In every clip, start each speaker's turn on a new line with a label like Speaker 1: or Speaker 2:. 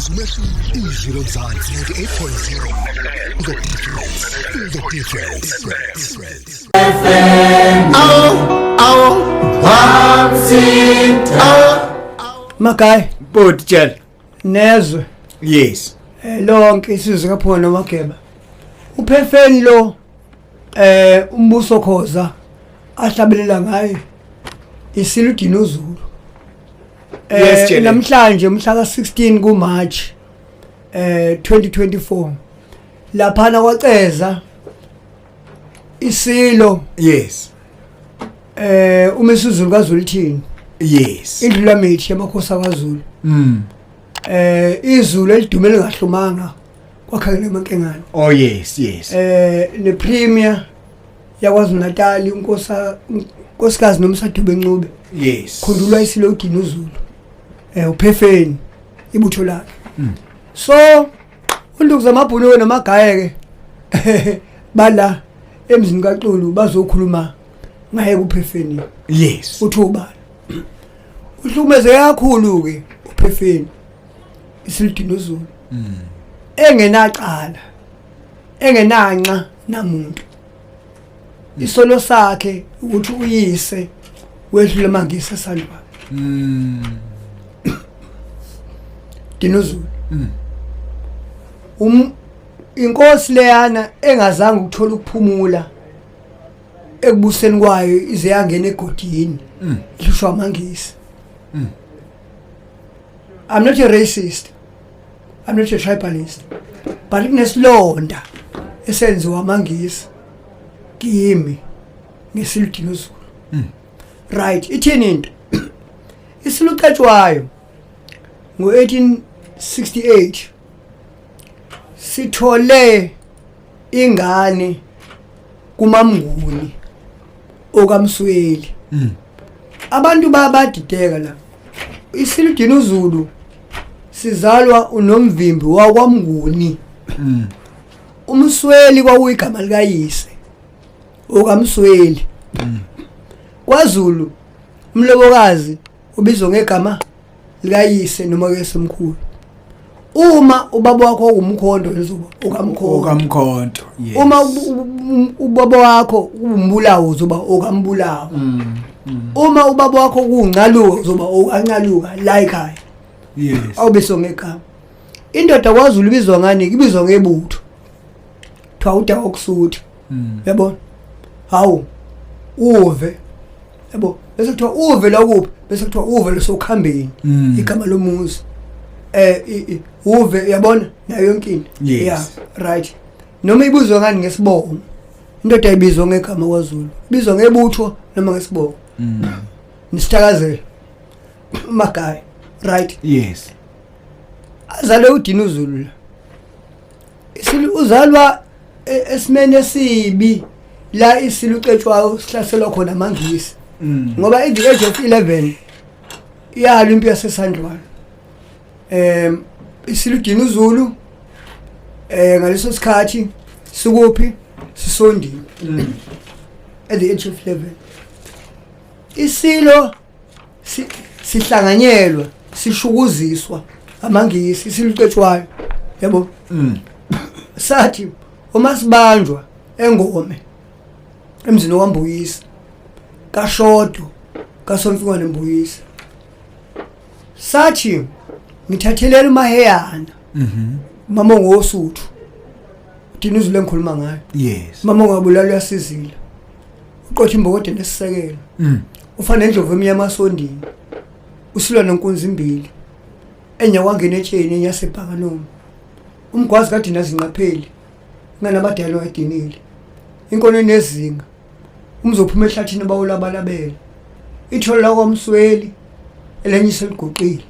Speaker 1: Izwi lomzansi 98.0. The difference. The difference.
Speaker 2: Awu
Speaker 3: Magayi.
Speaker 2: Bhuti tshela.
Speaker 3: Nezwe.
Speaker 2: Yes.
Speaker 3: Lonke isizwe kaphona nomageba. Uphefeni lo umbuso Khoza ahlabelela ngaye isiludini uZulu.
Speaker 2: Yes, Tshele.
Speaker 3: Namhlanje umhla ka16 ku March 2024 laphana kwaceza isilo
Speaker 2: Yes.
Speaker 3: uMisuzulu kaZulithini.
Speaker 2: Yes.
Speaker 3: Indlulamithi yamakhosi akwaZulu. Izulu elidume lingahlumanga kwakhangela emankengane.
Speaker 2: Oh yes.
Speaker 3: Ne premier yaKwaZulu Natal unkosa unkosikazi Nomsadube Ncube.
Speaker 2: Yes.
Speaker 3: Khundulwa isilo uDini uZulu. Uphefeni ibutho lakhe. So uNduku zamabhunu nomagaye ke bala emzini kaXulu bazokhuluma ngaye kuphefeni.
Speaker 2: Yes.
Speaker 3: Uthi ubani? Uhlukumeze kakhulu ke uphefeni. Isilidini uZulu. Engenacala. Engenanxa namuntu. Isono sakhe ukuthi uyise wedlula mangisa sandwa. Dinuzulu. Inkosi leyana engazange ukuthola ukuphumula ekubuseni kwayo ize yangena egodini. Ihlushwa amangisi. I'm not a racist. I'm not a tribalist. But kunesilonda esenziwa amangisi kimi ngesiludini uZulu. Right, ithini into? Isilucetshwayo ngo1868 sithole ingane kuMamnguni okaMsweli. Abantu babadideka la. Isiludini uZulu sizalwa uNomvimbi wakwaMnguni. UMsweli kwakuyigama likayise okaMsweli. KwaZulu umlobokazi ubizwa ngegama likayise noma kesemkhulu. Uma ubaba wakho umkhonto uzoba ukamkhonto.
Speaker 2: Okamkhonto. Yes.
Speaker 3: Uma ubaba wakho umbulawo uzoba okambulawo. Uma ubaba wakho kuNcaluka uzoba okancaluka la ekhaya.
Speaker 2: Yes.
Speaker 3: Awubiswa ngegama. Indoda kwaZulu ibizwa ngani? Ibizwa ngebutho. Kuthiwa uda okusutha. Yabona? Hawu. Uve. Yabo, bese kuthiwa uve la kuphi? Bese kuthiwa uve lesokhambeni. Igama lomuzi. Uve yabona nayo yonke into.
Speaker 2: Yes.
Speaker 3: Yeah, right. Noma ibuzwa ngani ngesibongo? Indoda ayibizwa ngegama kwaZulu. Ibizwa ngebutho noma ngesibongo. Nisithakazelo. Magayi. Right.
Speaker 2: Yes.
Speaker 3: Azalwe uDini uZulu la. Isilu uzalwa esimeni esibi la isilu ucetshwayo sihlaselwa khona amangisi. Ngoba at the age of 11 iyalwa impi yaseSandlwana. Isilu uDini uZulu ngaleso sikhathi sikuphi sisondini. At the age of 11 isilo sihlanganyelwa sishukuziswa amangisi isilucetshwayo yabo. Sathi uma sibanjwa engome emzini waMbuyisa kaShodo kaSomfingwane Mbuyisa sathi ngithathelela uMaheyana. Mama ngosuthu uDini uZulu engikhuluma ngayo.
Speaker 2: Yes.
Speaker 3: Mama ngabulala uyasizila. Uqotha imbokode nesisekelo. Ufana nendlovu emnyama sondini. Usilwa nonkunzi imbili. Enye wangena etsheni enye yasebhakanoma. Umgwazi kadina zinqapheli. Nganabadala edinile. Inkono enezinga. Umzophuma ehlathini bawulabalabela. Itholo lakwaMsweli elenye seliguqile.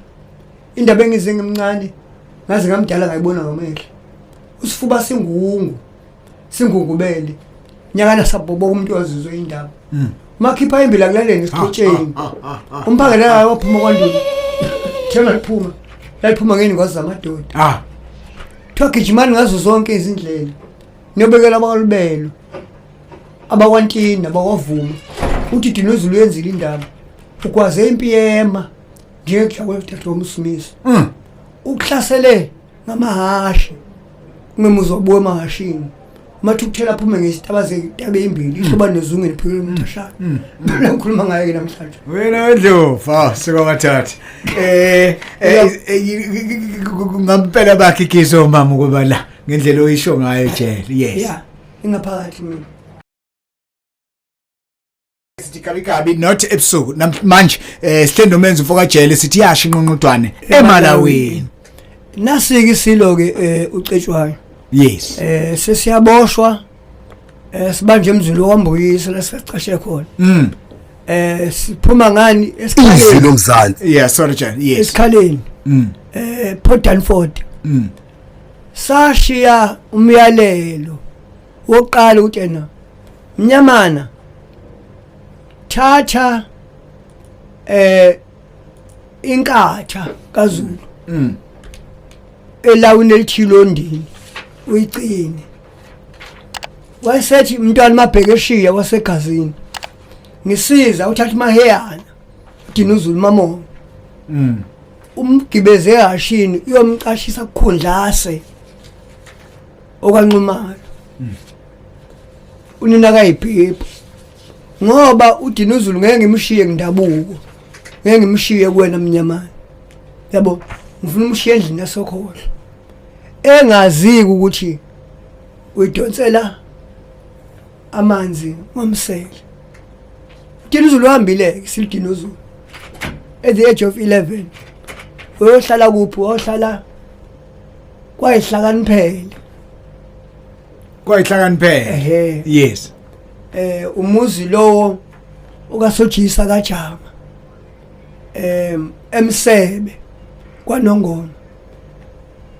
Speaker 3: Indaba engize ngimncane ngaze ngamdala ngayibona ngamehlo. Usifuba singungu. Singungubele. Nyakana sabhobo umuntu wazizwe indaba. Makhipha imbila kulaleni esixotsheni. Umphakela waphuma kwaNduna. Thena liphuma. Laliphuma ngeni kwazi amadoda. Kuthiwa gijimani ngazo zonke izindlela. Niyobekela abakalubelo. Abakwantini abakwavuma. Uthi Dinozulu uyenzile indaba. Ugwaze impi yema njengekudla kwethathu womsimiso. Ukuhlasele ngamahashi ngemuzo wabuya emahashini. Mathukuthela aphume ngesitaba zetabe imbili ihloba nezungeni phela umuntu ashaya. La ngikhuluma ngaye ke namhlanje.
Speaker 2: Wena wendlovu, ah sikwabathatha. Ngampela bakhe igizo mama ukuba la ngendlela oyisho ngayo jele. Yes.
Speaker 3: Yeah, ingaphakathi mina.
Speaker 2: Sithi kabi kabi not ebusuku manje sihleli nomenzi mfoka jele sithi yasho inqunqudwane eMalawini.
Speaker 3: Nasike isilo ke ucetshwayo.
Speaker 2: Yes.
Speaker 3: Sesiyaboshwa sibanje emzini wambuyisa la sicashe khona. Siphuma ngani
Speaker 1: Izwi
Speaker 3: esikhaleni?
Speaker 1: lomzansi.
Speaker 2: Yeah, sorry Jan. Yes.
Speaker 3: Esikhaleni. Port Danford. Sashiya umyalelo wokuqala ukuthi ena mnyamana thatha inkatha kaZulu elawini elithile ondini uyicine. Wayesethi umntwana mabhekeshiya wasegazini ngisiza uthatha umaheyana uDinuzulu Mamongo umgibeze ehashini uyomcashisa kukhundlase okwanxumalo unina kayibhebhu ngoba uDinuzulu ngeke ngimshiye ngindabuko, ngeke ngimshiye kuwena mnyamana, yabo, ngifuna umshiye endlini yasokhohle engaziki ukuthi uyidonsela amanzi ngomsele. uDinuzulu uhambile silidinuzulu at the age of 11 uyohlala kuphi? Uyohlala kwayihlakaniphele.
Speaker 2: Kwayihlakaniphele.
Speaker 3: Ehhe.
Speaker 2: Yes.
Speaker 3: Umuzi lowo okasojisa kaJama emsebe kwanongoma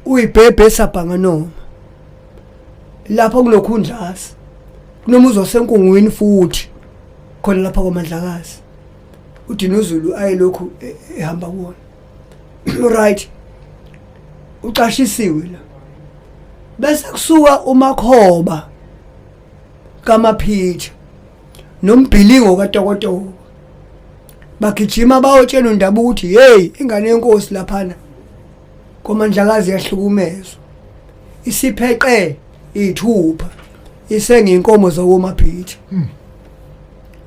Speaker 3: uyibhebhe sabhanga noma lapho kunokhundlasi kunomuzi wasenkungwini futhi khona lapha kwaMandlakazi uDinuzulu ayelokhu ehamba kuwona. Right, ucashisiwe la bese kusuka uMakhoba kaMaphitha nombhilingo kaTokotoko bagijima bayotshela undaba ukuthi hey, ingane yenkosi laphana koMandlakazi yahlukumezwa, isipheqe ithupha isenginkomo zawomaphitha.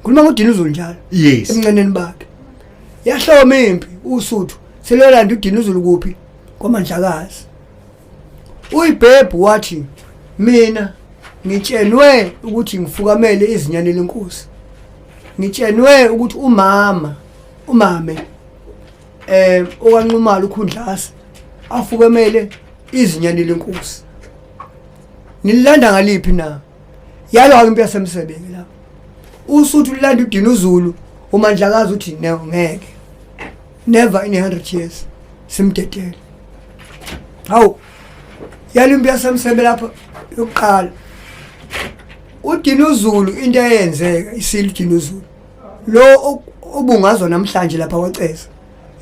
Speaker 3: Khuluma ngoDinuzulu njalo.
Speaker 2: Yes.
Speaker 3: Emnceneni bakhe yahloma impi uSuthu selolanda uDinuzulu kuphi? KwaMandlakazi. Uyibhebhu wathi mina ngitshenwe ukuthi ngifukamele izinyane lenkosi, ngitshenwe ukuthi umama umame okwanqumala ukhundlasi afukamele izinyane lenkosi, nililanda ngaliphi na? Yalwa impi yasemsebeni lapho uSuthu ulanda uDinuzulu, uMandlakazi uthi no, ngeke, never in 100 years simdedele. Hawu, yalo impi yasemsebe lapho yokuqala uDinuzulu, into eyenzeka isilo uDinuzulu lo obungazwa namhlanje lapha kwaceza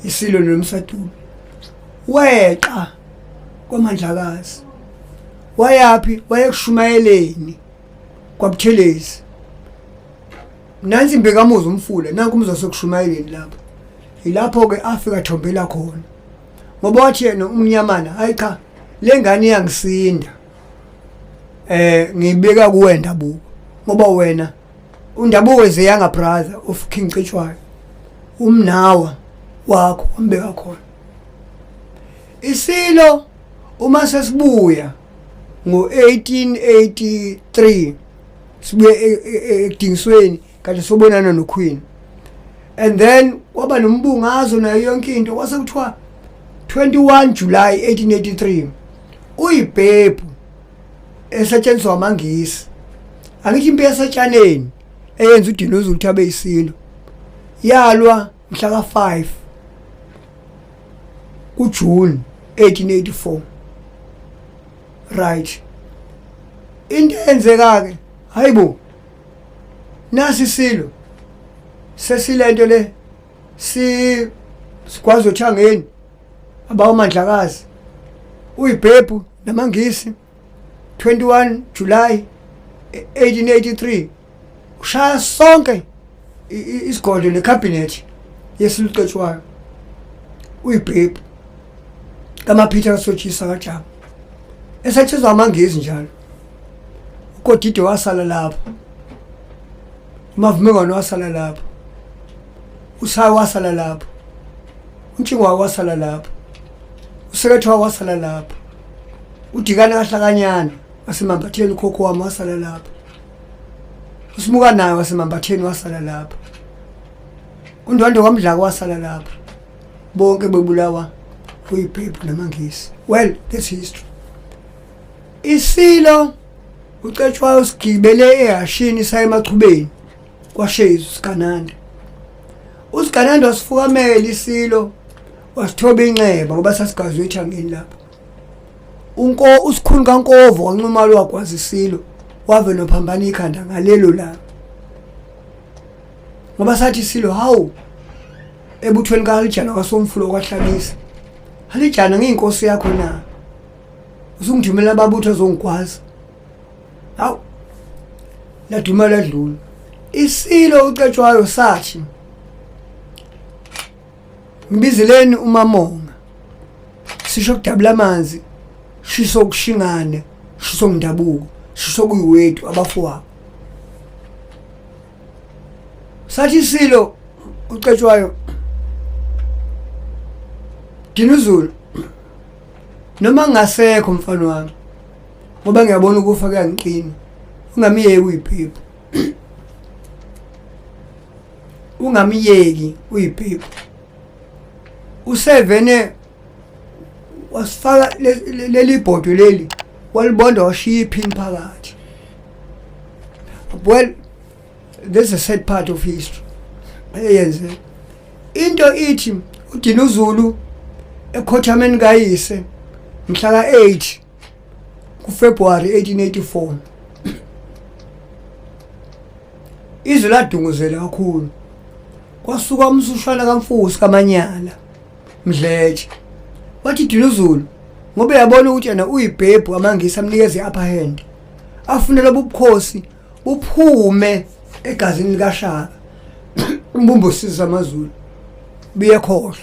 Speaker 3: isilo nomsadulu weqa kwaMandlakazi wayapi wayekushumayeleni kwaButhelezi. Nansi imbekamuzi umfula nanku umzi wasekushumayeleni lapho, ilapho ke afika thombela khona ngoba wathi yena umnyamana hayi cha, le ngane iyangisinda, ngibeka kuwe Ndabuko ngoba wena uNdabuko is a younger brother of King Cetshwayo, umnawa wakho wambeka khona isilo. Uma sesibuya ngo1883 sibuye ekudingisweni kade sobonana noQueen, and then kwaba nombungazo nayo yonke into, kwase kuthiwa 21 July 1883 uyibhebhu esetshenziswa amaNgisi. Angithi impi yasetshaneni eyenza uDinuzulu ukuthi abe isilo yalwa mhla ka5 kuJune 1884. Right, into eyenzeka ke, hayibo, nasi silo sesilento le si sikwazi othangeni abawamandlakazi uyibhebhu namaNgisi 21 July 1883 ushaya sonke isigodlo necabinet yesilucetshwayo uyibhebhu. KamaPeter kaSojisa kaJama esethezwa amaNgisi njalo. UKodide wasala lapho, uMavumengwane wasala lapho, uSayi wasala lapho, uNtshingwa wasala lapho, uSekethwa wasala lapho, uDikane kaHlakanyana waseMambatheni ukhokho wami wasala lapho, uSimuka naye waseMambatheni wasala lapho, uNdwandwe kwaMdlaka wasala lapho. Bonke bebulawa kuyibhebhu namaNgisi. Well, that's history. Isilo uCetshwayo sigibele ehashini saya eMachubeni kwaShezi uSigananda. USigananda wasifukamela isilo wasithoba inxeba ngoba sasigazwe ethangeni lapho. Unko uSikhulu kaNkovo waNxumalo wagwaza isilo wave nophambana ikhanda ngalelo langa. Ngoba sathi isilo hawu ebuthweni kaHalijana kwaSomfulo kwaHlabisa. Halijana ngiyinkosi yakho na? Usungithumela ababutho azongigwaza. Hawu. Laduma ladlula. Isilo uCetshwayo sathi ngibizeleni uMamonga. Sisho kudabula amanzi, shiso kushingane, shiso ngidabuko, shiso kuyiwethu abafowabo. Sathi isilo uCetshwayo Dinuzulu noma ngingasekho mfana wami ngoba ngiyabona ukufa kuyangiqina, ungamiyeki uyiphephu, ungamiyeki uyiphephu. Usevene wasifaka leli bhodwe leli walibonda washiya iphini phakathi. Well, this is a sad part of history eyenze into ithi uDinuzulu ekhothameni kayise mhla ka-8 kuFebruary 1884 izwe ladunguzela kakhulu, kwasuka umsushwana kaMfusi kaManyala Mdletshe wathi Dinuzulu ngoba uyabona ukuthi yena uyibhebhu, amaNgisi amnikeze i-upper hand, afune lobu bukhosi buphume egazini likaShaka umbumbo siza amaZulu buye khohlwa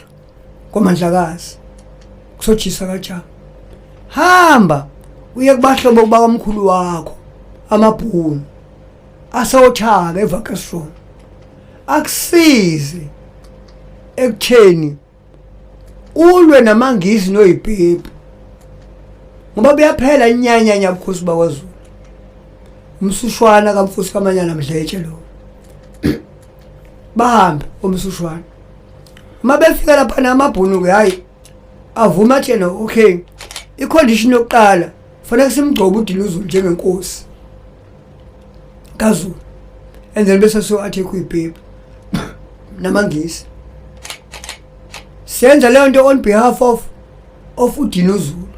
Speaker 3: kwaMandlakazi kusojisa kaJama. Hamba uye kubahlobo kubakamkhulu wakho amaBhunu asewothaka eVakkerstroom akusize ekutheni ulwe namaNgisi noyipipi ngoba buyaphela inyanyanya bukhosi bakwaZulu. Umsushwana kaMfusi kaManyana Mdletshe lo bahambe umsushwana uma befika lapha namabhunu ke hayi avuma athi yena okay, i-condition yokuqala fanele simgcobe uDinuzulu njengenkosi kaZulu and then bese so athi kuyipipi namaNgisi. Senza leyo nto on behalf of uDinuzulu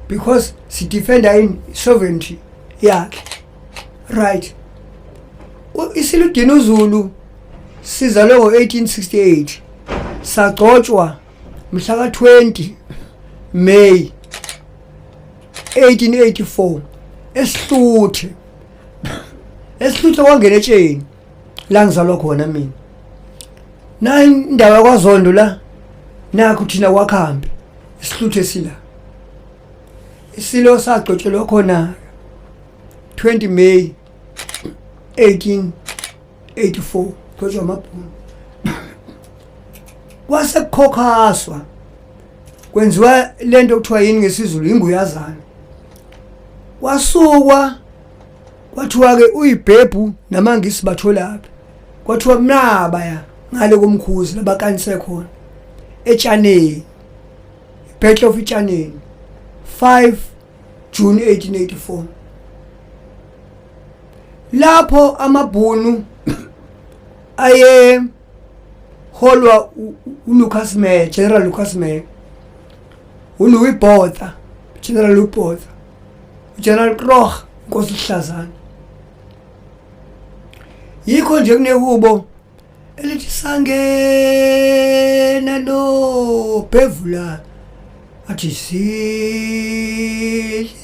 Speaker 3: because si-defenda in sovereignty yakhe, right? Isilo uDinuzulu sizalwe ngo-1868, sagcotshwa mhla ka-20 May 1884 eSihluthe. ESihluthe kwangena etsheni la ngizalwa khona mina. Na indawo yakwaZondo la nakho thina kwakhambi isihluthe sila. Isilo sagcotshelwa khona 20 May 1884, gcotshwa amabhunu. Kwase kukhokhaswa kwenziwa lento okuthiwa yini ngesiZulu, inguyazana. Kwasukwa kwathiwa ke uyibhebhu namaNgisi batholaphi, kwathiwa mnaba ya ngale komkhuzi labakanise khona etshaneni, Battle of Itshaneni 5 June 1884, lapho amabhunu aye holwa uLucas Meyer, General Lucas Meyer, uLouis Botha, General Louis Botha, uGeneral Krog, Nkosi Hlazana. Yikho nje kunehubo elithi sangena lo bhevula athi sihle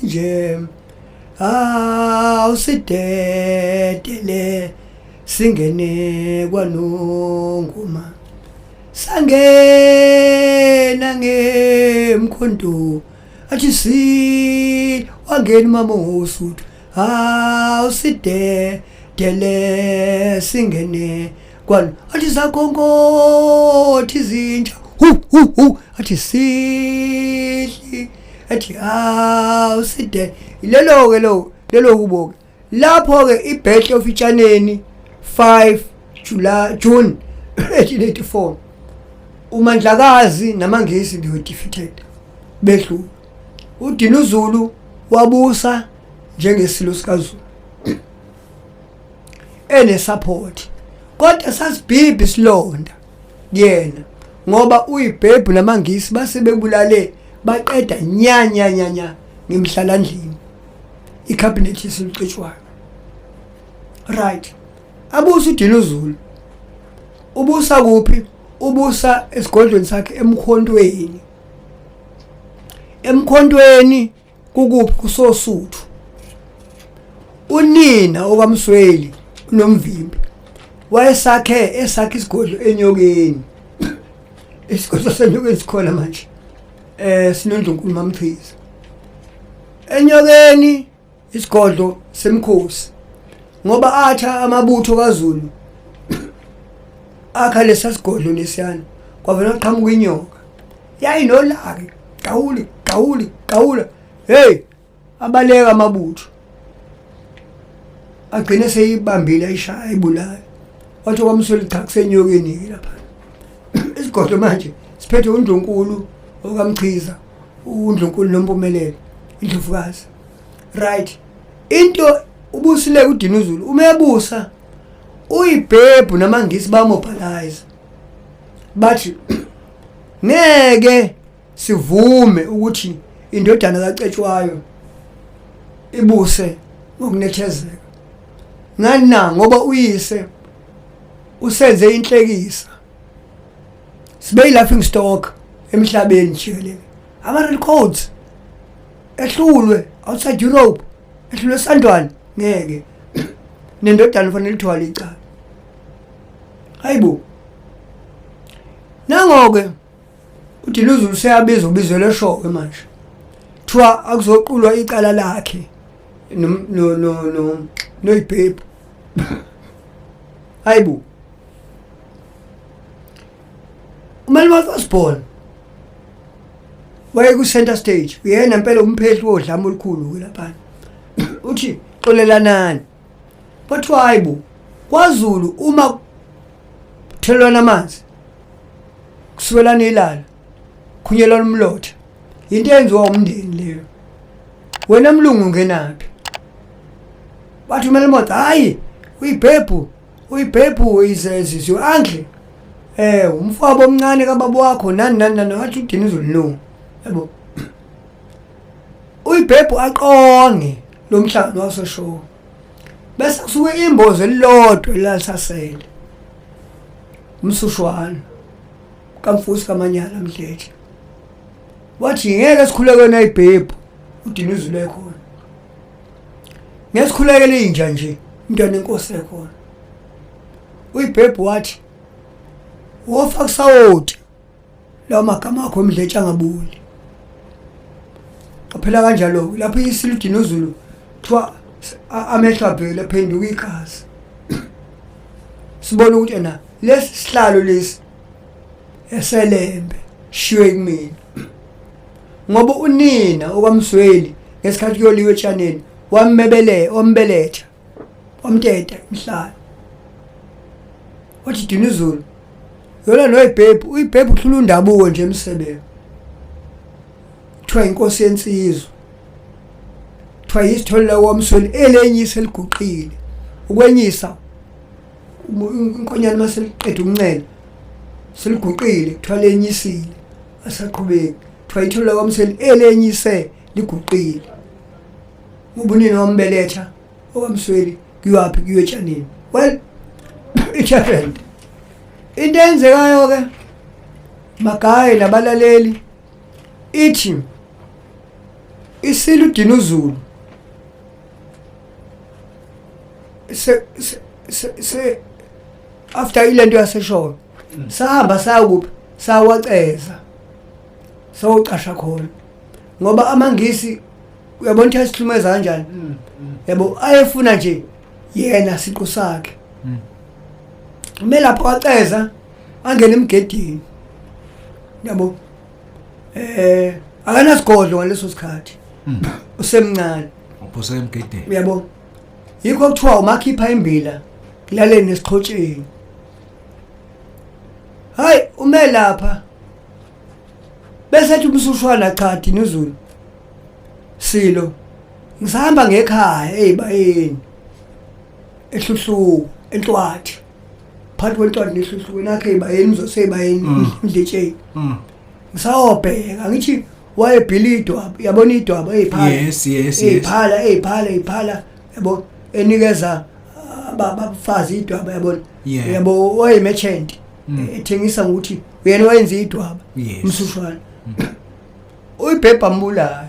Speaker 3: nje awusidedele singene kwanongoma. Sangena ngemkhonto, athi si wangena umama ngosuthu, hawu side dele singene kwani, athi zakhonkothi izinja, hu hu hu, athi sihli, athi hawu side. Lelo ke lo lelo hubo ke lapho ke iBattle of Itshaneni 5 July June 1884, uMandlakazi namaNgisi they were defeated, behlula. uDinuzulu wabusa njengesilo sikaZulu ene support, kodwa sasibhibhi isilonda kuyena ngoba uyibhebhu namaNgisi base bebulale baqeda nya nya nya nya ngemhlalandlini icabinet yesilucetshwayo. Right, abusa uDinuzulu. Ubusa kuphi? Ubusa esigodlweni sakhe eMkhontweni. EMkhontweni kukuphi? Kusosuthu. Unina okaMsweli uNomvimbi wayesakhe esakhe isigodlo eNyokeni. Isigodlo seNyokeni sikhona manje, sinondlunkulu Mamchiza eNyokeni, isigodlo semkhosi, ngoba atha amabutho kaZulu akha lesa sigodlo lesiyana, kwavela qhamuka inyoka yayinolaka, gawuli gawuli gawula, hey, abaleka amabutho, agcine seyibambile, ayishaya, ibulala. Wathi kwaMsweli, cha, kusenyokeni ke lapha. Isigodlo manje siphethe undlunkulu okaMchiza, undlunkulu Nompumelelo, indlovukazi. Right, into ubusile uDinuzulu, uma ebusa uyibhebhu namaNgisi bamobilize, bathi ngeke sivume ukuthi indodana kaCetshwayo ibuse ngokunethezeka. Ngani na? Ngoba uyise usenze inhlekisa, sibe laughing stock emhlabeni jikelele, ama records ehlulwe outside Europe, ehlulwe sandwane. Ngeke, nendodana fanele ithwale icala. Hayibo, nangoke uDinuzulu useyabiza, ubizelwe eshowe manje, kuthiwa akuzoqulwa icala lakhe no no no no noyibhebhu. Hayibo, uMelmoth Osborn waye ku center stage, uyena impela umphehli wodlame olukhulu ke lapha, uthi xolelanani. Bathiwa hayibo, kwaZulu uma kuthelelwana amanzi, kusukelana ilala, khunyelwana umlotha, into eyenziwa umndeni leyo, wena mlungu ungenaphi? Bathi uMelmoth, hayi, uyibhebhu, uyibhebhu is your uncle, umfowabo omncane kababa wakho, nani nani nani. Wathi uDinuzulu no, yabo, uyibhebhu aqonge lo mhlangano waseshow, bese kusuke imbozo elilodwa elalisasele, umsushwana kaMfusi kaManyala Mdletshe, wathi ngeke sikhuleke nayibhebhu uDinuzulu ekhona, ngesikhulekele inja nje umntwana enkosi ekhona. Uyibhebhu wathi wofa kusawoti lawo magama akho Mdletshe angabuli. Qaphela kanjalo lapho isilo uDinuzulu kuthiwa amehlo abhekele aphenduka igazi, sibona ukuthi ena lesi sihlalo lesi eselembe shiywe kumina, ngoba unina okwaMsweli ngesikhathi kuyoliwe etshaneni wammebele, wambeletha, wamteta emhlane, wathi Dinuzulu yona noyibhebhu, uyibhebhu uhlula undabuko nje emsebeni, kuthiwa inkosi yensizwa, kuthiwa yisitholela kwaMsweli elenyisa eliguqile, ukwenyisa inkonyane mase liqeda ukuncela seliguqile, kuthiwa lenyisile, asaqhubeki, kuthiwa itholela kwaMsweli elenyise liguqile, ngoba unina wambeletha okwamsweli kuyaphi? Kuyo etshaneni. Well, it happened. Into eyenzekayo ke, Magaye nabalaleli, ithi isilo uDinuzulu se se se after ilento yaseshowe, sahamba saya kuphi? Sawaceza, sawucasha khona, ngoba amaNgisi, uyabona ukuthi ayisihlumeza kanjani, yabo, ayefuna nje yena siqu sakhe. Umelaphi waceza angena emgedini, yabo, akanasigodlo ngaleso sikhathi, usemncane.
Speaker 2: Uphosela emgedeni.
Speaker 3: Uyabo, yikho kuthiwa umakhipha imbila kulaleni esiqhotsheni. Hayi, ume lapha bese ethi umsushwana, cha, Dinuzulu silo, ngisahamba ngekhaya eyibayeni ehluhluku enhlwathi, phakathi kwenhlwathi nehluhluku nakhe eyibayeni mzoseyibayeni indletsheni, ngisawobheka. Ngithi wayebhila idwaba, yabona, idwaba eyiphala,
Speaker 2: Yes.
Speaker 3: eyiphala, eyiphala, eyiphala, yabo, enikeza abafazi idwaba, yabona. Yabo, wayemerchant, ethengisa ngokuthi uyena wayenza idwaba. Umsushwana uyibhebha mbulali.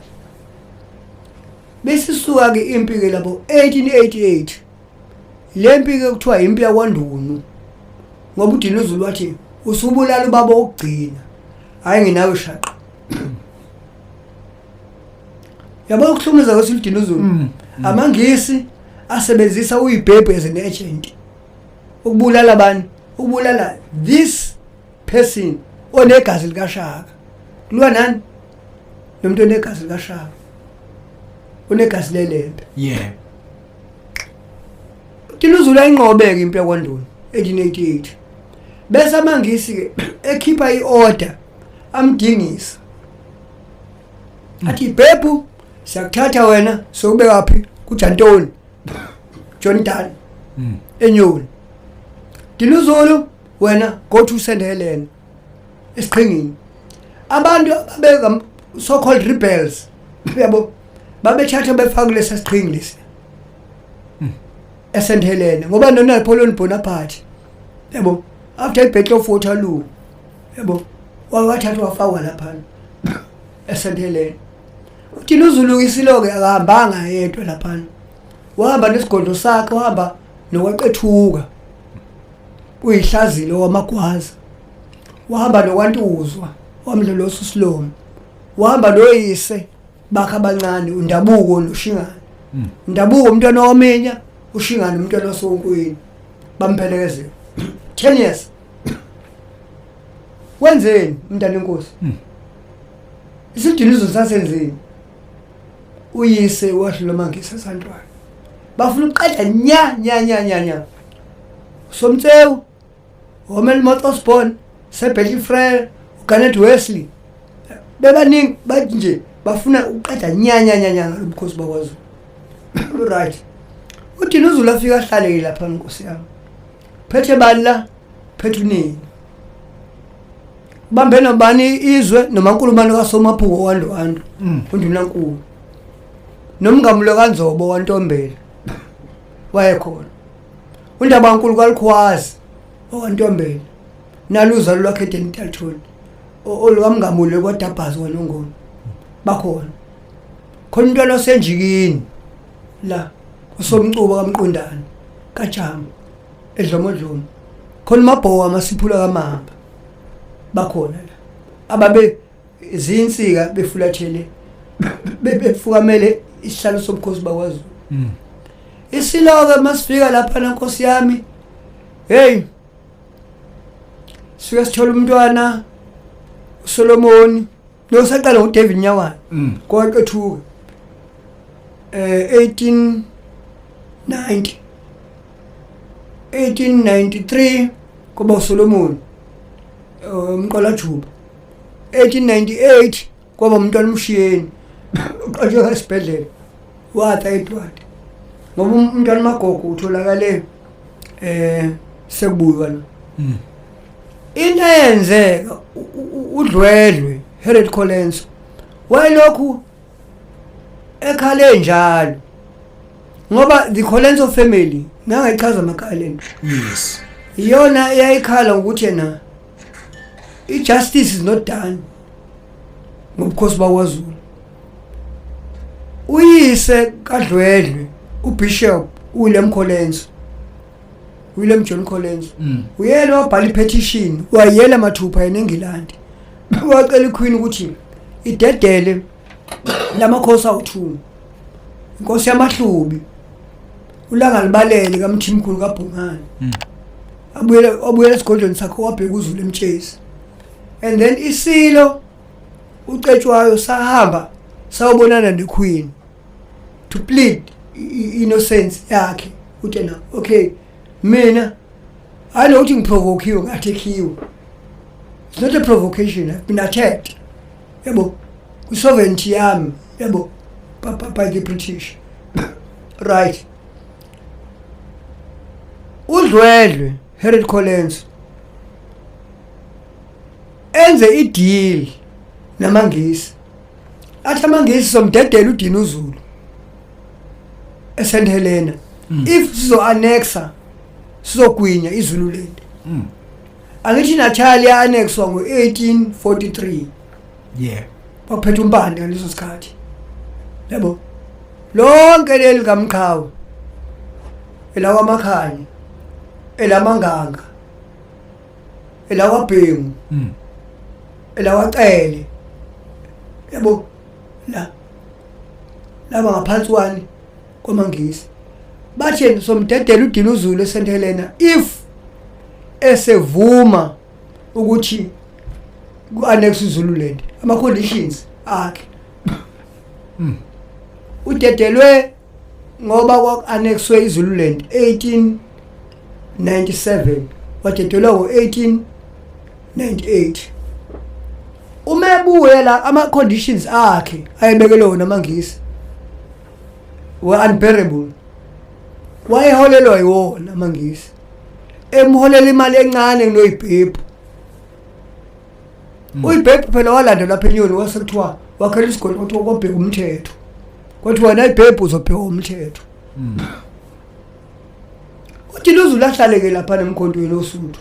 Speaker 3: Bese suka ke impi ke lapho 1888, le mpi ke kuthiwa impi yakwaNdunu, ngoba uDinuzulu wathi usubulala ubaba wokugcina, hayi, nginawe shaqa. Yabo, ukuhlumeza kwesiludinuzulu, amaNgisi asebenzisa uyibhebhu as an agent ukubulala abantu, ukubulala this person onegazi likaShaka. Kulwa nani nomuntu onegazi likaShaka, onegazi leLembe? Dinuzulu ayinqobeka impi yakwaNdunu 1888, bese amaNgisi ke ekhipha iorder, amdingisa, athi, "Bhebhu, siyakuthatha wena, sokubeka phi kuJantoni, John Dunn, eNyoni. Dinuzulu wena, go to St Helena, esiqhingini." Abantu ababeka so called rebels, yabo, babethatha befaka kulesa siqhingi lesi eSt Helena, ngoba no Napoleon Bonaparte, yabo, after iBattle of Waterloo, yabo, wathathwa wafakwa lapha eSt Helena. Dinuzulu isilo ke akahambanga yedwa lapha, wahamba nesigodlo sakhe, wahamba nokwaqethuka uyihlazile wamagwaza, wahamba nokwantuzwa wamdlolosa uSilomo, wahamba noyise bakhe abancane, uNdabuko noShingane. Undabuko umntwana waminya, uShingane umntwana wasonkweni. Bamphelekezela 10 years. Wenzeni umntana enkosi? Isidinizo sasenzeni? Uyise wahlula amaNgisi esantwana, bafuna ukuqeda nya nya nya nya nya. Somtsewu, Melmoth Osborne, Sebheli Frere, uGarnet Wesley, bebaningi, bathi nje bafuna ukuqeda nya nya nya nya ngalo bukhosi bakwaZulu. Right, uDinuzulu afika ahlale lapha, nkosi yami, phethe bani la? Phethe unini, ubambe nobani izwe, noMankulumane kaSomaphuko waNdwandwe, undunankulu, nomngamulo kaNzobo waNtombela wayekhona, uNdabankulu kaLukhwazi owaNtombela, naluzalo lwakhe eDentalton, olukamngamule kwaDabhazi kwaNongoma, bakhona khona. Umntwana osenjikini la, usomcuba kaMqondane kaJama eDlomodlomo, khona uMabhowa amasiphula kaMamba, bakhona la ababe zinsika befulathele, befukamele isihlalo sobukhosi bakwaZulu. Isiloke masifika lapha, nkosi yami, hey, sifike sithola umntwana uSolomon nosaqala uDavid Nyawana kwaqethuka 1890, 1893 kuba uSolomon umqola juba, 1898 kwaba umntwana umshiyeni, uqanjwe esibhedlela watha Edward, ngoba umntwana uMagogo utholakale sekubuywa la. Into eyenzeka, uDlwedlwe Harold Colenso wayelokhu ekhale njalo, ngoba the Colenso family, ngangayichaza amakhaya lento, iyona eyayikhala ngokuthi yena i-justice is not done ngobukhosi bakwaZulu. Uyise kaDlwedlwe, uBishop William Colenso, William John Colenso uyena wabhala ipetition, wayela mathupha yena eNgilandi, wacela iQueen ukuthi idedele lamakhosi awu2, inkosi yamaHlubi uLanga libalele kaMthimkhulu kaBhungane, abuyele, abuyele esigodlweni sakhe, wabheka uZulu eMtshezi. And then isilo uCetshwayo sahamba sawubonana neQueen to plead innocence yakhe, uthi na okay, mina hayi lokuthi ngiprovokiwe, ngathekhiwe, it's not a provocation, I've been attacked, yabo, kwi-sovereignty yami, yabo, by the British, right? UDlwedlwe Harriet Colenso enze ideal namaNgisi, athi amaNgisi somdedela uDinuzulu eSt Helena if sizo annexa, sizogwinya iZululand. Angithi Natal ya annexwa ngo1843?
Speaker 2: Yeah.
Speaker 3: Kwaphetha uMpande ngaleso sikhathi, yabo, lonke leli kaMqhawe, elakwaMakhanya, elaManganga, elakwaBhengu, elakwaCele, yabo, la laba ngaphansi kwani? KwamaNgisi. Bathi somdedela uDinuzulu eSt Helena if esevuma ukuthi ku-annex iZululand, ama-conditions akhe. Udedelwe ngoba kwaku-annexwe iZululand 1897, wadedelwa ngo-1898. Uma ebuya la, ama-conditions akhe ayebekelwe wona amaNgisi were unbearable. Wayeholelwa yiwona amaNgisi, emholela imali encane kunoyibhebhu. Uyibhebhu phela walanda lapha eNyoni, wasekuthiwa wakhela isigodi, kwathiwa kwabheka umthetho, kwathiwa wena ibhebhu uzobheka umthetho. Uthi luzulu ahlaleke lapha nemkhontweni oSuthu,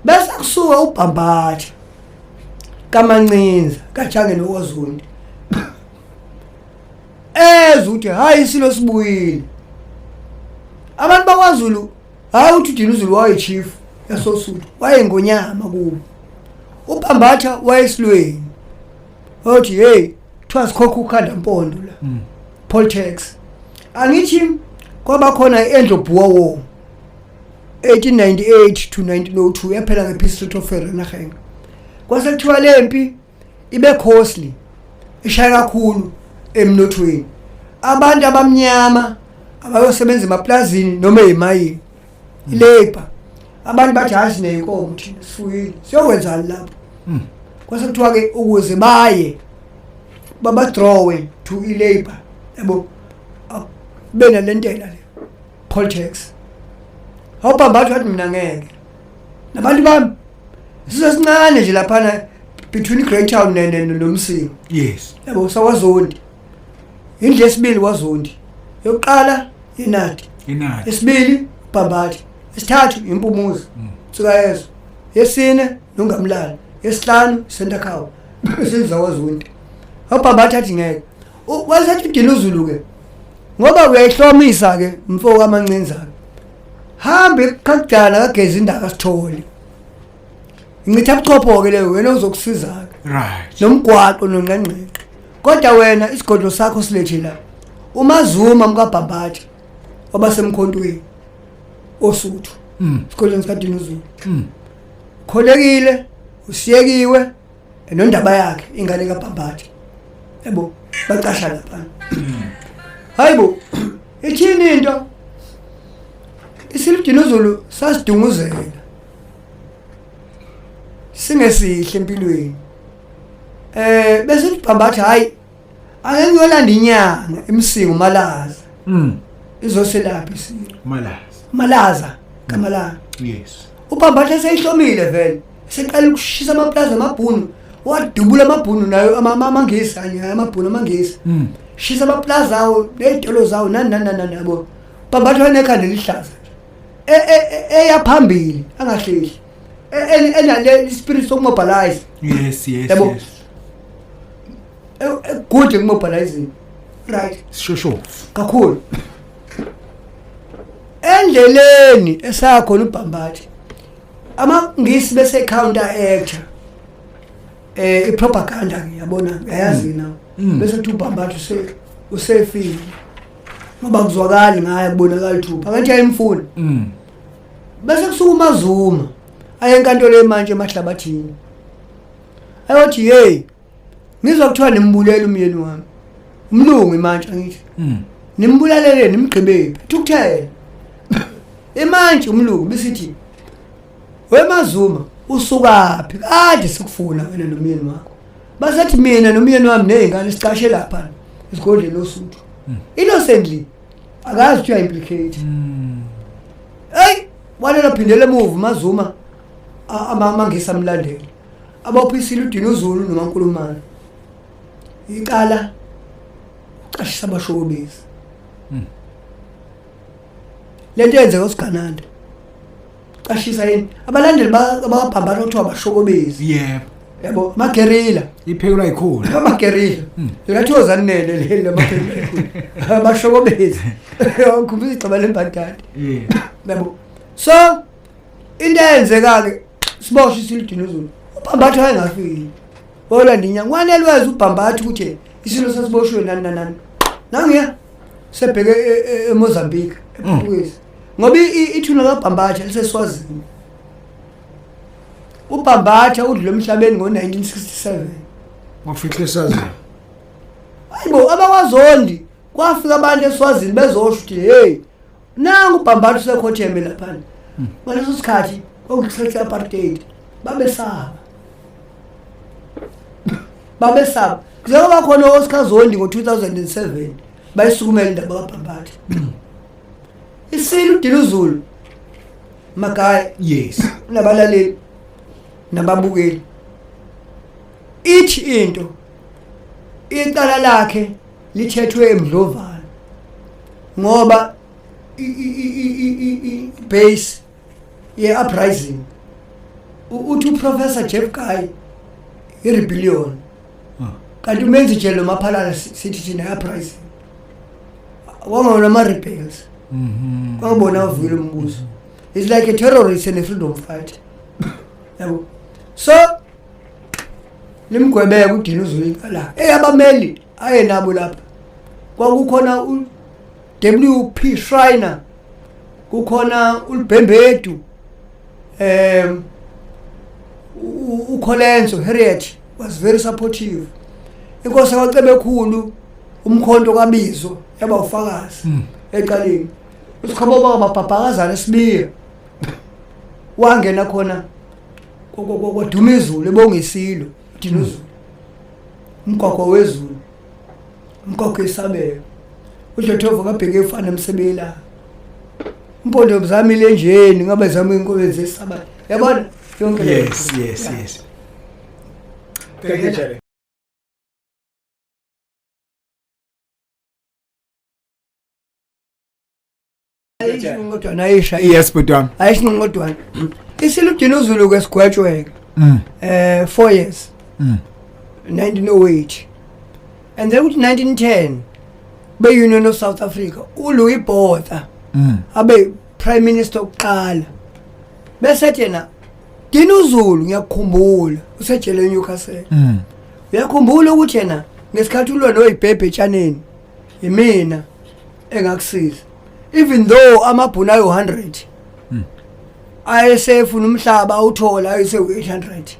Speaker 3: bese kusuka uBhambatha kaMancinza kaJange noKwaZondi, ezwe ukuthi hayi, isilo sibuyile, abantu bakwaZulu. Hayi, uthi uDinuzulu wayechief yasoSuthu, wayengonyama kubo. UBhambatha wayesilweni, wathi hey, kuthiwa sikhokha ukhanda mpondo la, poll tax. Angithi kwaba khona i-Anglo Boer War 1898 to 1902, yaphela nge-Peace Treaty of Vereeniging. Kwase kuthiwa le mpi ibe costly, ishaya kakhulu emnothweni, abantu abamnyama abayosebenza emaplazini noma ezimayini, ilabor. Abantu bathi hayi, sineyinkomo thina, sifuyile, siyokwenzani lapho? Kwase kuthiwa ke ukuze baye babadrawe to ilabor, yabo, benalentela le poll tax. Awubhambatha wathi mina ngeke, nabantu bami sizosincane nje laphana between Greytown noMsinga. Yabo, sakwaZondi, indlu yesibili kwaZondi, yokuqala inadi.
Speaker 2: Inadi.
Speaker 3: Esibili Bhambatha, esithathu iMpumuzo Nsikayezo, yesine noNgamlala, yesihlanu Sentakhawa, senza kwaZondi. Awubhambatha athi ngeke. Wasethi uDinuzulu ke, ngoba uyayihlomisa ke mfo kaMancinza ke, hambe qhaqjana kageza indaba sithole incitha buchopho ke leyo, wena uzokusiza ke nomgwaqo nonqenqe, kodwa wena isigodlo sakho silethe la. UMazuma mkaBhambatha wabasemkhontweni oSuthu, isigodlweni sikaDinuzulu. Kholekile usiyekiwe nondaba yakhe ingane kaBhambatha, yabo, bacasha lapha. Hayibo, ithini into isiludinuzulu sasidunguzela singesihle empilweni, bese libhambatha, hayi, ake ngiyolanda inyanga eMsinga, uMalaza, izoselapha isilo.
Speaker 2: Malaza.
Speaker 3: Malaza kaMalaza. UBhambatha seyihlomile vele, seqala ukushisa amaplaza amabhunu, wadubula amabhunu nayo amaNgisi kanye amabhunu amaNgisi, shisa amaplaza awo nezitolo zawo, nani nani nani, yabo. Bhambatha wanekhanda elihlaza eya phambili, angahlehli, enale spirit sokumobilize. Yabo. Good ekumobilizing, right?
Speaker 2: Sishoshovu.
Speaker 3: Kakhulu. Endleleni esakhona uBhambatha, amaNgisi bese counter actor ipropaganda ke, yabona, uyayazi na, bese kuthi uBhambatha usefile ngoba kuzwakali ngaye, kubonakala thupha kanti ayimfuna. Bese kusuka uMazuma aye enkantolo emanje emahlabathini, ayothi, "Hey, ngizwa kuthiwa nimbulela umyeni wami umlungu imantshi, angithi nimbulalele, nimgqibephi?" Thukuthela imantshi umlungu, bisithi, "Wemazuma, usukaphi? Kade sikufuna wena nomyeni wakho." Basethi, "Mina nomyeni wami nezingane sicashe lapha esigodleni oSuthu." Innocently, akazi ukuthi uya-implicate. Hey, walela, phindele emuva Mazuma, amaNgisi amlandela, abophisile uDinuzulu noMankulumane icala, ucashisa abashokobezi. Lento yenzeka uSigananda, cashisa yini abalandeli ababhambana kuthiwa abashokobezi. Yabo, amagerila.
Speaker 2: Iphekelwa yikhulu.
Speaker 3: Amagerila likathiwa zanele leli lamagerila, abashokobezi, ngikhumbula igcaba lembadada. Yabo, so into eyenzeka-ke, siboshwe isilo uDinuzulu, uBhambatha wayengafiki olanda inyanga. Wanelweza uBhambatha ukuthi isilo sasiboshiwe nani nani nani, nangiya sebheke eMozambique, ePortuguese, ngoba ithuna kaBhambatha liseSwazini. uBhambatha udlule emhlabeni ngo-1967.
Speaker 2: Wafihle esazini.
Speaker 3: Hayibo, abakwaZondi, kwafika abantu eSwazini bezosho ukuthi, "Hey, nangu uBhambatha usekhotheme laphana." Ngaleso sikhathi kwakuyisikhathi apartheid, babesaba, babesaba. Kuze kwaba khona Oscar Zondi ngo-2007, bayisukumela indaba kaBhambatha. Isilo uDinuzulu, Magaya, nabalaleli nababukeli, ithi into icala lakhe lithethwe emdlovana ngoba i-base ye-uprising, uthi uProfessor Jeff Guy, i-rebellion, kanti uMenzi Jele noMaphalala sithi thina i-uprising, wangona ama-rebels, kwangibona avukile umbuso. It's like a terrorist and a freedom fighter, yabo. So limgwebeka uDinuzulu icala. Eyabameli aye nabo lapha kwakukhona u-WP Schreiner, kukhona uLibhembedu, uColenso Harriet was very supportive. Inkosi yaCebekhulu umkhonto kaBizo yaba ufakazi ecaleni. Usikhabo baba babhakazana esibiya wangena khona, kwaduma izulu ebonga isilo Dinuzulu, umgogo wezulu, umgogo isabelo, uDlothovu kabheke efana emsebela, impondo zami lenjeni ngabe zami inkobe zesabela, yabona yonke leyo.
Speaker 2: Yes. Yes, thank you, Jerry.
Speaker 3: Ayisho ayisha.
Speaker 2: Yes, bhuti wami.
Speaker 3: Ayisho nqodwana isilo uDinuzulu ke sigwetshweke 4 years, 1908, and then kuthi 1910 be Union of South Africa, uLouis Botha abe prime minister oqala, bese yena, "Dinuzulu, ngiyakukhumbula usejele eNewcastle. Uyakhumbula ukuthi yena ngesikhathi ulwa noyibhebhe etshaneni, imina engakusiza, even though amabhunu ayo 100 ayesefuna umhlaba awuthola ayese 800,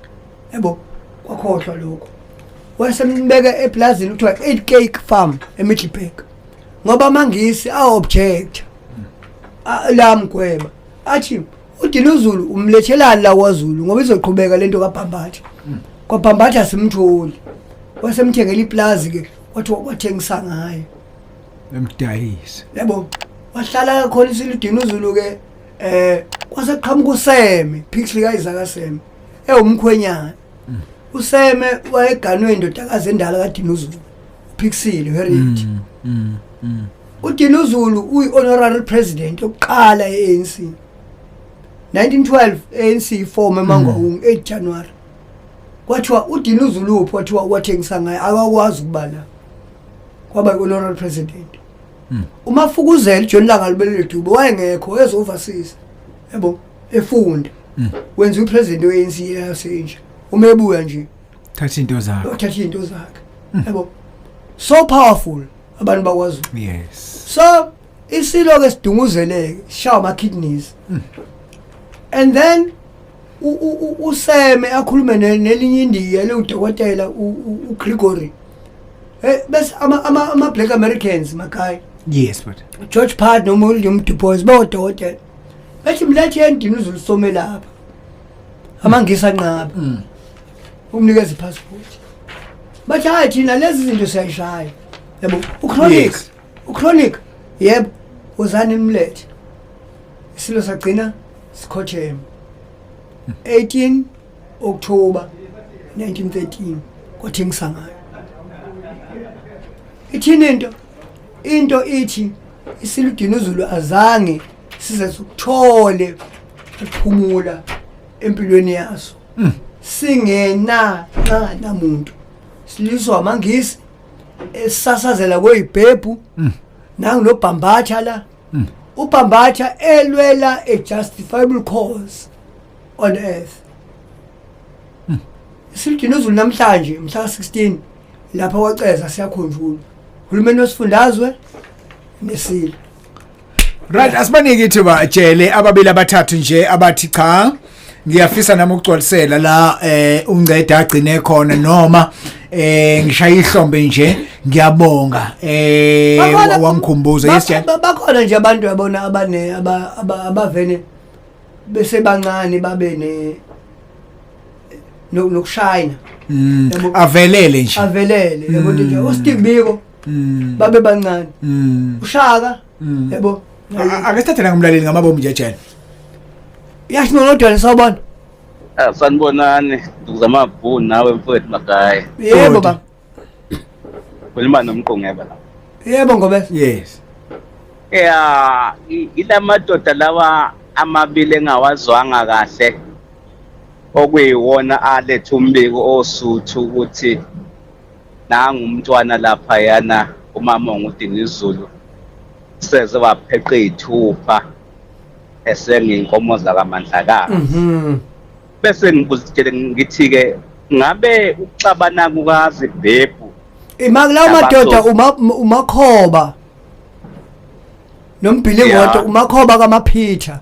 Speaker 3: yabo." Kwakhohlwa lokho, wasembeka eplazini kuthiwa 8 Cake Farm eMiddelburg, ngoba amaNgisi a-object la mgweba, athi uDinuzulu umlethelani la kwaZulu, ngoba izoqhubeka lento kaBhambatha, kwaBhambatha simtholi. Wasemthengela iplazi ke, wathi wathengisa ngayo.
Speaker 2: Emdayisi.
Speaker 3: Yabo, wahlala khona isilo uDinuzulu ke. Kwase qhamuka uSeme Pixley kaIsaka Seme ewumkhwenyana. uSeme wayeganwe indodakazi endala kaDinuzulu, uPixley Harriet. UDinuzulu uyi-honorary president yokuqala e-ANC 1912. ANC form eMangaung 8 January, kwathiwa uDinuzulu uphi? Wathiwa wathengisa ngaye, akakwazi ukubala, kwaba i-honorary president. Umafukuzela uJohn Langa libelele Dube wayengekho, wayeze overseas, yabo, efunda. Wenza upresident we-ANC yasenje, uma ebuya nje
Speaker 2: Thatha into zakho.
Speaker 3: Wathatha izinto zakhe, yabo. So powerful abantu bakwaZulu. So isilo ke sidunguzeleke, sishawa ama kidneys, and then uSeme akhulume nelinye indiya liwudokotela, uGregory, bese ama black Americans makhaya.
Speaker 2: Yes, but
Speaker 3: George Part noma William Du Bois, bawodokotela, bethi mlethe endini uZulu some lapha. Amangisi anqaba umnikeza ipassport, bathi hayi, thina lezi zinto siyayishaya, yabo. Uchronic, uchronic, yebo, wozani nimlethe. Isilo sagcina sikhotheme 18 October 1913 kwathengisa ngayo. Ithini into ithi isilo uDinuzulu azange size sikuthole ukuphumula empilweni yaso singena nxa namuntu, siliswa amangisi esasazela kweyibhebhu nangilobhambatha la. Ubhambatha elwela a justifiable cause on earth. Isilo uDinuzulu namhlanje mhla 16 lapha kwaceza siyakhunjulwa, uhulumeni wesifundazwe nesilo.
Speaker 2: Right, asibanike ithuba Jele, ababili abathathu nje abathi cha, ngiyafisa nami ukugcwalisela la unceda agcine khona, noma ngishaya ihlombe nje, ngiyabonga wangikhumbuza. Yes, Jele.
Speaker 3: Bakhona nje abantu, yabona, abane abavene besebancane babe ne nokushayina. Yabo.
Speaker 2: Avelele nje.
Speaker 3: Avelele, yabo nje uSteve Biko babe bancane, uShaka, yabo.
Speaker 2: Ake sithathe ngumlaleli ngamabomu nje, Jele.
Speaker 3: Yasho nodwa, sawubona.
Speaker 4: Ah, sanibonani Ndukuzamabhunu nawe mfowethu Magaye.
Speaker 3: Yebo ba.
Speaker 4: Khuluma nomqongeba la.
Speaker 3: Yebo ngobe.
Speaker 2: Yes.
Speaker 4: Ya, ilamadoda lawa amabili engawazwanga kahle okuyiwona aletha umbiko osuthu ukuthi nangu umntwana lapha yana umama onguDinizulu seze wapheqa izithupha esenginkomo zakaMandlakazi. Bese ngibuzitshele ngithi ke ngabe ukuxabana kukaZibhebhu
Speaker 3: Ima kulawo madoda, uma umakhoba nombhilingoto, umakhoba kaMaphitha.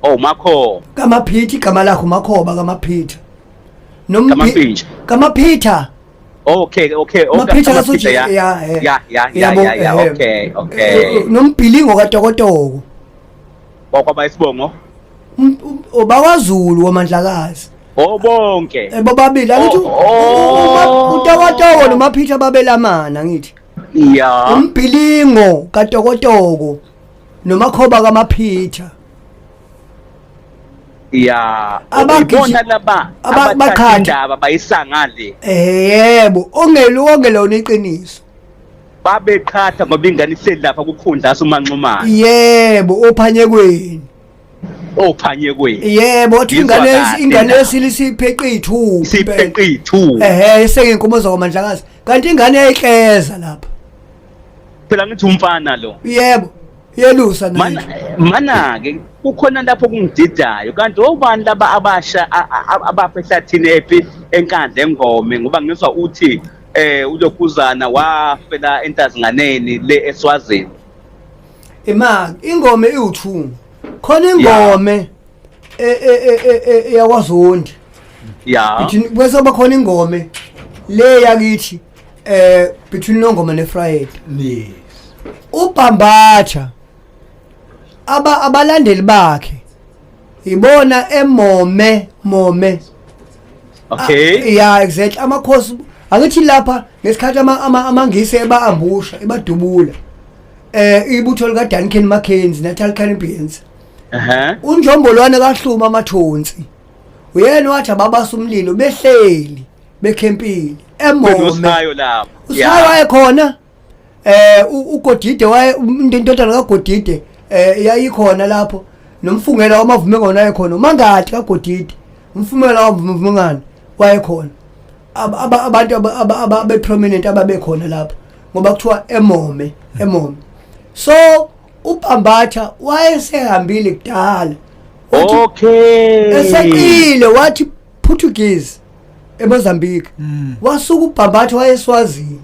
Speaker 4: Oh, makho.
Speaker 3: KaMaphitha, igama lakhe umakhoba kaMaphitha.
Speaker 4: KaMampintsha.
Speaker 3: KaMaphitha.
Speaker 4: Okay.
Speaker 3: Maphitha.
Speaker 4: KaMaphitha,
Speaker 3: kaSoji.
Speaker 4: Ya.
Speaker 3: Ya.
Speaker 4: Ya.
Speaker 3: Yabo,
Speaker 4: Ya, okay.
Speaker 3: Nombhilingo kaTokotoko.
Speaker 4: Kwakwaba isibongo.
Speaker 3: ObakwaZulu waMandlakazi.
Speaker 4: Oh, bonke.
Speaker 3: Bobabili angithi?
Speaker 4: Oh.
Speaker 3: uTokotoko noMaphitha babelamana ngithi. Umbhilingo kaTokotoko nomakhoba kaMaphitha.
Speaker 4: Ya. Ibona laba abathatha
Speaker 3: Bakhatha.
Speaker 4: indaba bayisangale.
Speaker 3: Yebo, ongelo ongelona iqiniso.
Speaker 4: Babeqhatha ngoba ingane ihleli lapha kukhundla sumanxumana.
Speaker 3: Yebo, ophanyekweni.
Speaker 4: Ophanyekweni.
Speaker 3: Yebo, wathi
Speaker 4: Ngizwa
Speaker 3: ingane
Speaker 4: kahle
Speaker 3: ingane
Speaker 4: la.
Speaker 3: yesili sipheqe ithupha.
Speaker 4: Sipheqe ithuba.
Speaker 3: Ehe, isengenkomo zakwaMandlakazi, kanti ingane yayikleza lapha.
Speaker 4: Phela ngithi umfana lo.
Speaker 3: Yebo, yelusa naye.
Speaker 4: Mana mana ke kukhona lapho kungididayo, kanti obani laba abasha abafa ehlathini ephi enkandla engome, ngoba ngizwa uthi ulokhuzana wafela entazinganeni le eSwazini.
Speaker 3: Imali ingome iwu2 khona, ingome yakwaZondi. Between bese bakhona ingome le yakithi between Nongoma neFriday. Ubhambatha aba abalandeli bakhe ibona emome mome. Yeah, exactly, amakhosi angithi lapha ngesikhathi amangisi eba-ambusha, ebadubula ibutho lika Duncan Mackenzie, Natal Caribbeans. Unjombolwane kahluma amathonsi uyena wathi ababasa umlilo behleli bekhempile emome.
Speaker 4: Benosayo lapho.
Speaker 3: Usayo wayekhona, uGodide waye, indodana kaGodide yayikhona lapho, nomfungela wamavumengane wayekhona, uMangati kaGodide, umfumela wamavumengane wayekhona. Abantu abe prominent ababekhona lapho. Ngoba kuthiwa emome, emome. So uBambatha wayesehambile kudala. Wathi eseqile wathi Portuguese eMozambique. Wasuka uBambatha wayeswazini.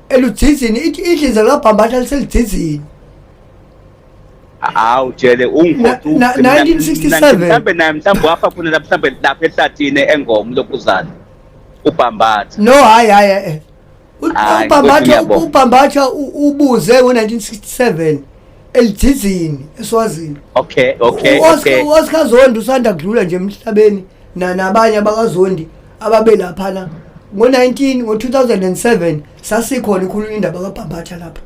Speaker 3: Eludzizini ithi idliza laBambatha liseludzizini.
Speaker 4: Hawu jele ungikhothi.
Speaker 3: 1967.
Speaker 4: Mhlambe naye mhlambe wafa khona lapha, mhlambe lapha ehlathini engoma lokuzana uBambatha.
Speaker 3: No, hayi hayi eh.
Speaker 4: Hayi,
Speaker 3: uBambatha
Speaker 4: ngiyabonga.
Speaker 3: uBambatha ubuze ngo1967 elithizini eSwazini.
Speaker 4: Okay.
Speaker 3: uOscar Zondi usanda kudlula nje emhlabeni nabanye abakaZondi ababelapha la ngo19 ngo2007 sasikhona ikhuluma indaba kaBambatha lapha.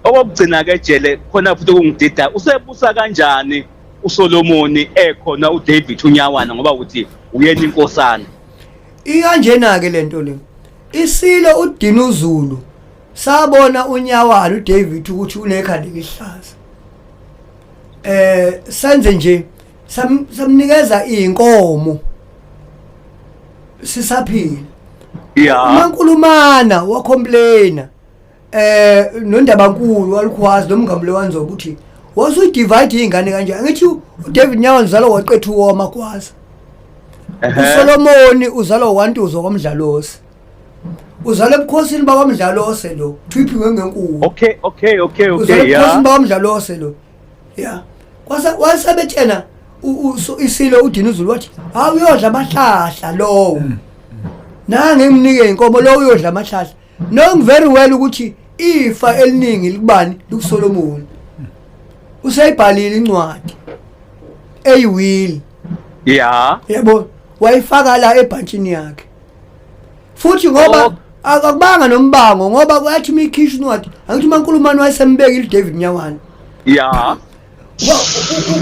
Speaker 4: Okokugcina ke jele, khona futhi okungidida, usebusa kanjani uSolomoni ekhona uDavid uNyawana, ngoba uthi uyena inkosana?
Speaker 3: Ikanjena ke lento le. Isilo uDinuzulu sabona uNyawana uDavid ukuthi unekhanda elihlaza. Senze nje samnikeza inkomo sisaphila. UMankulumana wacomplaina noNdabankulu walukhwazi nomngamlo wanzo ukuthi wasuyidivide izingane kanje. Angithi uDavid Nyawana uzalwa waqethu wamagwaza. USolomoni uzalwa wantuzo kwaMdlalose. Uzalwa ebukhosini bakwaMdlalose lo, thiphi ngenkulu. Uzalwa ebukhosini bakwaMdlalose lo. Ya. Kwase wasebetshena isilo uDinuzulu wathi, "Hawu, uyodla amahlahla lowo." Nange ngimnike inkomo lo uyodla amahlahla. Knowing very well ukuthi ifa eliningi likubani, likuSolomon. Usayibhalile incwadi eyiwill. Yabo, wayifaka la ebhantshini yakhe. Futhi ngoba akubanga nombango, ngoba kwathi imikhishwa incwadi, angithi uMankulumane wayesembekile uDavid Nyawana.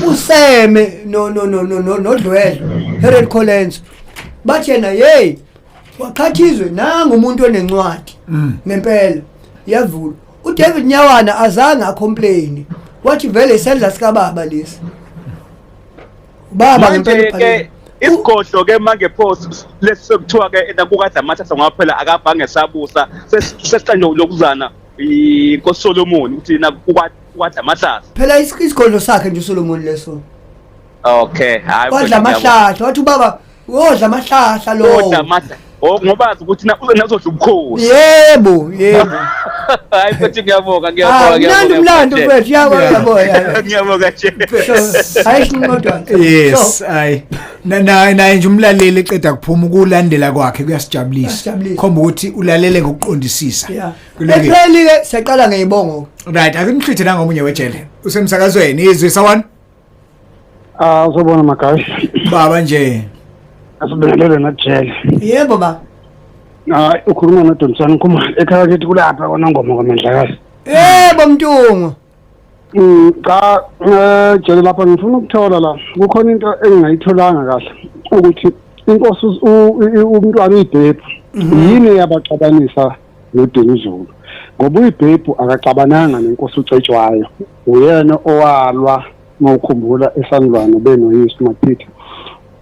Speaker 3: Useme no no no no no noDlwedle Harold Collins bathi yena, hey, waqhathizwe nanga umuntu onencwadi ngempela yavula. uDavid Nyawana azange acomplain, wathi vele isandla sika baba lesi, ubaba ngempela
Speaker 4: Manje ke
Speaker 3: ubhalile.
Speaker 4: Isigodlo ke manje pho lesikuthiwa ke nakukade amathatha, ngoba phela akabhange sabusa sesiqanje lokuzana inkosi Solomon ukuthi nakukade amahlahla.
Speaker 3: Phela isigodlo sakhe nje uSolomon leso.
Speaker 4: Okay, hayi.
Speaker 3: Wadla amahlahla, wathi ubaba uyodla amahlahla
Speaker 4: Kodwa
Speaker 3: lowo.
Speaker 4: Amahla, oh, ngoba azi ukuthi nazodla ubukhosi.
Speaker 3: Yebo.
Speaker 4: Hayi futhi ngiyabonga.
Speaker 3: Ah,
Speaker 4: Ngiyabonga.
Speaker 3: mnandi umlando mfethu, yabo yabo yabo.
Speaker 4: Ngiyabonga nje.
Speaker 3: Hayi, sinqodwana.
Speaker 2: Yes, ay na na naye nje umlaleli eqeda kuphuma, ukulandela kwakhe kuyasijabulisa.
Speaker 3: Kuyasijabulisa.
Speaker 2: Khomba ukuthi ulalele ngokuqondisisa. Kulungile.
Speaker 3: Epheli ke siyaqala ngeyibongo.
Speaker 2: Right, ake nimhlithe nangomunye wejele usemsakazweni izwi sawan.
Speaker 5: Ah, uzobona magashi.
Speaker 2: Baba nje.
Speaker 5: Asibingelele najele.
Speaker 3: Yebo ba.
Speaker 5: Hayi, ukhuluma noDonsani Khumalo. Ekhaya kithi kulapha kona ngoma kwaMandlakazi.
Speaker 3: Yebo Mntungwa.
Speaker 5: Cha, jele lapha ngifuna ukuthola la. Kukhona into engingayitholanga kahle ukuthi inkosi umntwana uyiBhebhu yini yabaxabanisa noDinuzulu, ngoba uyiBhebhu akaxabananga nenkosi uCetshwayo, uyena owalwa mawukhumbula eSandlwane benoyise Maphitha.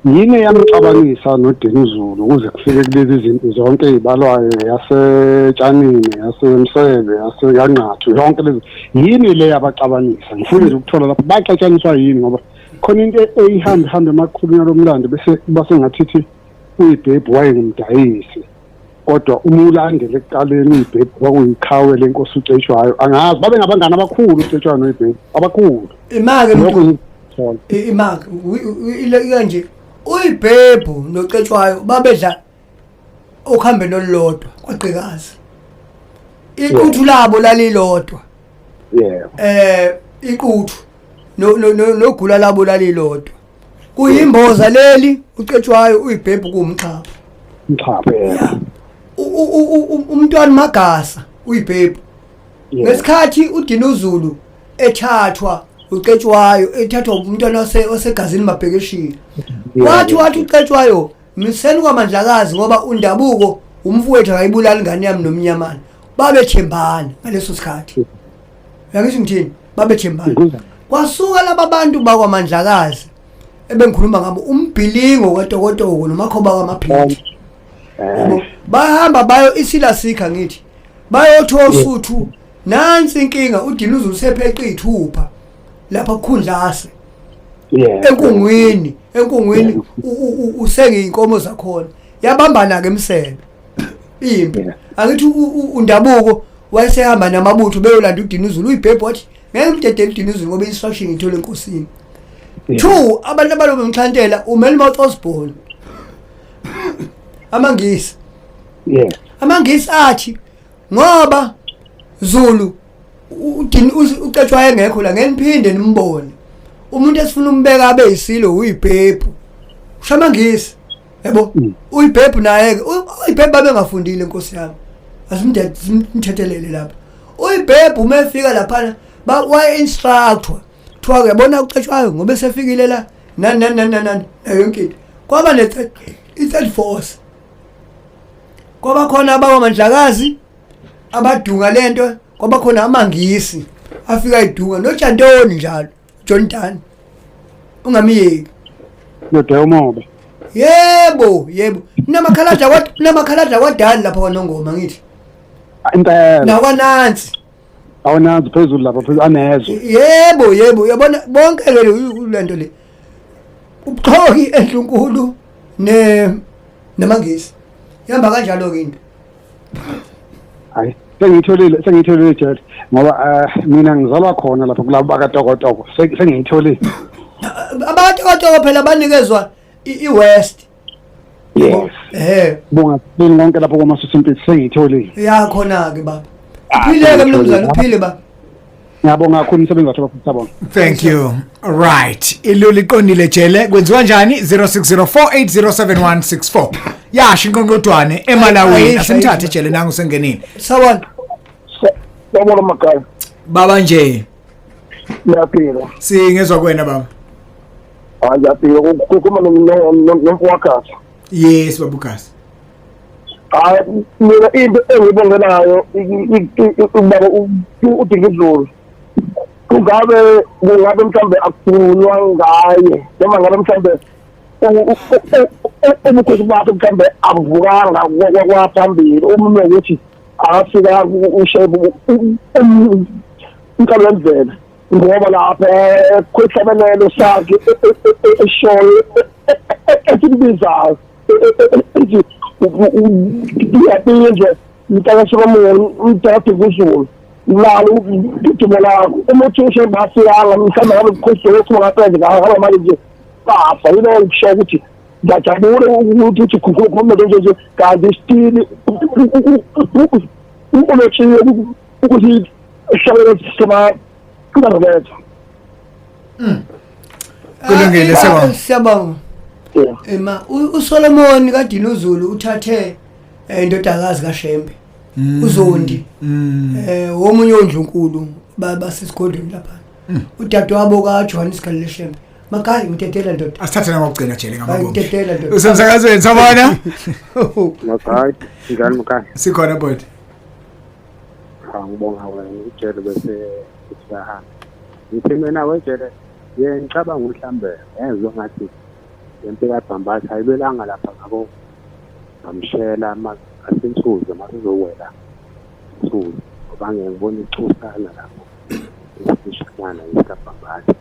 Speaker 5: Yini eyamxabanisa noDinuzulu ukuze kufike kulezi zinto zonke ey'balwayo, yasetshanini, yasemsebe, yaseyanqathu, yonke lezi, yini le yabaxabanisa? Ngifuna nje ukuthola lapho baxatshaniswa yini, ngoba khona into eyihambe hambe emakhulunywa lomlando bese kuba sengathithi uyiBhebhu wayengumdayisi, kodwa uma ulandela ekuqaleni uyiBhebhu kwakuyiqhawe lenkosi uCetshwayo. Angazi, babe ngabangani abakhulu uCetshwayo noyiBhebhu, abakhulu.
Speaker 3: Imake
Speaker 5: Lokho
Speaker 3: Mntungwa.
Speaker 5: ngikuthola.
Speaker 3: Imake ile kanje uyiBhebhu noCetshwayo babedla okuhambeni olulodwa kwagqikazi. Iquthu labo lalilodwa. Iquthu no no nogula labo lalilodwa. Kuyimboza leli uCetshwayo, uyiBhebhu kuwumxhapho.
Speaker 5: Mxhapho, yebo.
Speaker 3: Umntwana Magasa uyiBhebhu. Ngesikhathi uDinuzulu ethathwa uCetshwayo, ethathwa umntwana osegazini Mabhekeshini, wathi uCetshwayo miseni kwaMandlakazi ngoba undabuko umfowethu akayibulali ingane yami nomnyamana. Babethembana ngaleso sikhathi, uyangizwa ngithini? Babethembana.
Speaker 5: Ngikuzwa.
Speaker 3: Kwasuka laba bantu bakwaMandlakazi ebengikhuluma ngabo, umbhilingo kaTokotoko nomakhoba kwamaphithi. Yabo, bahamba bayo isila sikha ngithi. Bayothi oSuthu nansi inkinga, uDinuzulu usepheqa iy'thupha lapha kukhundlase enkungwini, enkungwini usengiyinkomo zakhona. Yabambana ke emsebe impi. Angithi uNdabuko wayesehamba namabutho beyolanda uDinuzulu, uyibhebhu wathi ngeke umdedele uDinuzulu ngoba instruction ithole enkosini. Two, abantu abalobe mxhantela uMelmoth Osborne, amaNgisi. AmaNgisi athi ngoba Zulu uDini uCetshwayo engekho la, ngeke niphinde nimbone umuntu esifuna umbeka abe yisilo, uyibhebhu. Usho amaNgisi, yabo. Uyibhebhu naye ke, uyibhebhu babengafundile, nkosi yami, asimthethelele lapha. Uyibhebhu uma efika laphana waye instructor, kuthiwa uyabona uCetshwayo ngoba esefikile la, nani nani nani nani, nayo yonke into. Kwaba ne i-third force, kwaba khona abakwaMandlakazi abadunga lento, kwaba khona amaNgisi afika idunga noJantoni njalo, John Dunn, ungamiyeki.
Speaker 5: Nodeomoba.
Speaker 3: Yebo, yebo, namakhalada kwa namakhalada kwadani lapha kwaNongoma, ngithi
Speaker 5: Impela.
Speaker 3: Nakwanansi.
Speaker 5: Awunazi phezulu lapha, phezulu anezwe.
Speaker 3: Yebo, yebo, uyabona bonke ke lento le, ubuxoki endlunkulu ne namaNgisi, ihamba kanjalo ke into.
Speaker 5: Hayi, sengiyitholile, sengiyitholile Jele, ngoba mina ngizalwa khona lapha kulabo bakatokotoko, sengiyitholile.
Speaker 3: Abatokotoko phela banikezwa i-West.
Speaker 5: Yes. Bonga konke lapho kwaMasusimpisi, sengiyitholile.
Speaker 3: Ya, khona ke baba. Uphileke mnumzane, uphile baba.
Speaker 5: Ngiyabonga kakhulu umsebenzi wakho bafuna, sabonga.
Speaker 2: Thank you. Right, iloli iqondile Jele, kwenziwa njani? 0604807164. Yasho inqonqodwane eMalawi.
Speaker 3: Ayisho,
Speaker 2: Asimthathe
Speaker 3: ayisho.
Speaker 2: Jele, nangu sengenile.
Speaker 3: Sawona.
Speaker 6: Sawubona Magayi.
Speaker 2: Baba nje.
Speaker 6: Ngiyaphila.
Speaker 2: Singezwa kuwena baba.
Speaker 6: Hayi, ngiyaphila, kukhuluma nomfowakazi.
Speaker 2: Yes babukasi.
Speaker 6: Hayi, mina into engiyibongelayo ubaba uDingizulu, kungabe mhlambe akukhulunywa ngaye, noma ngabe mhlambe ubukhosi bakhe mhlambe abuvukanga kwaphambili, uma ukuthi akafika uShembe umqalo wemvelo, ngoba lapha kwehlabelelo sakhe eshoyo esikubizayo ethi uyabizwa mntakaSolomoni, mntakaDinguzulu, lalo idumo lakho. Uma uthi uShembe afikanga, mhlawumbe ngabe ubukhosi lokhu ngaphandle ngaba manje nje bafa yilo. Ngisho ukuthi ngiyajabula ukuthi uthi khuluma nje nje, kanti still ulotshiwe ukuthi isihlabelelo soma kunaroberto.
Speaker 2: Kulungile,
Speaker 3: Ah,
Speaker 2: siyabonga.
Speaker 3: Siyabonga.
Speaker 6: Yeah.
Speaker 3: Ema uSolomon kaDinuzulu uthathe indodakazi kaShembe, uZondi, womunye ondlunkulu basesigodlweni lapha, udadewabo kaJohannes Galile Shembe. Magayi, ngidedela ndoda.
Speaker 2: Asithathe nangokugcina Jele ngamabombi.
Speaker 3: Ngidedela ndoda.
Speaker 2: Usemsakazweni, sawubona.
Speaker 7: Magayi, njani Magayi?
Speaker 2: Sikhona bhuti.
Speaker 7: Cha, ngibonga wena ujele bese usiyahamba. Ngithi mina wejele, ye ngicabanga mhlambe ngezwe ngathi lempi kaBhambatha ayibelanga lapha ngabo ngamshela asinsuze masizowela Nsuze, ngoba ngeke ngibone icusana lapho isishanyana isikabhambatha.